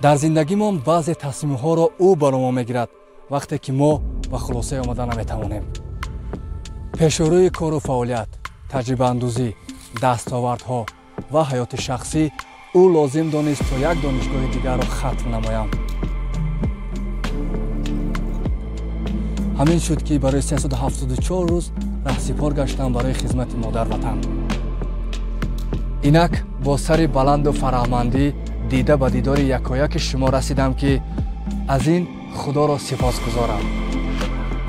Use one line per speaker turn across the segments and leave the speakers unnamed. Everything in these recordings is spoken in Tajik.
Дар зиндагимон баъзе тасмимҳоро ӯ баро мо мегирад, вақте ки мо ба хулосае омада наметавонем. Пешорӯи кору фаъолият, таҷрибаандӯзӣ, дастовардҳо ва ҳаёти шахсӣ ӯ лозим донист то як донишгоҳи дигарро хатм намоям. Ҳамин шуд, ки барои 374 рӯз раҳсипор гаштам барои хизмати модарватан. Инак бо сари баланду фараҳмандӣ дида ба дидори якояки шумо расидам, ки аз ин худоро сипос гузорам.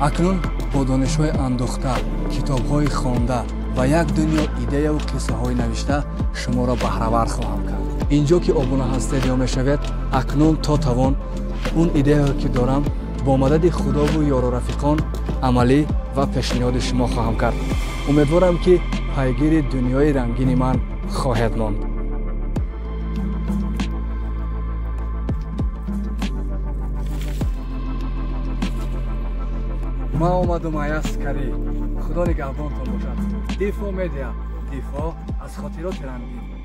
Акнун бо донишҳои андӯхта, китобҳои хонда ва як дунё идеяву қиссаҳои навишта шуморо баҳравар хоҳам кард. Инҷо ки обуна ҳастед ё мешавед, акнун то тавон он идеяҳое ки дорам бо мадади худову ёру рафиқон амалӣ ва пешниҳоди шумо хоҳам кард. Умедворам, ки пайгири дунёи рангини ман хоҳед монд. Ман омадум ай аскарӣ. Худо нигаҳбонтон бошад. Дифоъ Медиа, дифоъ аз хотироти рангин.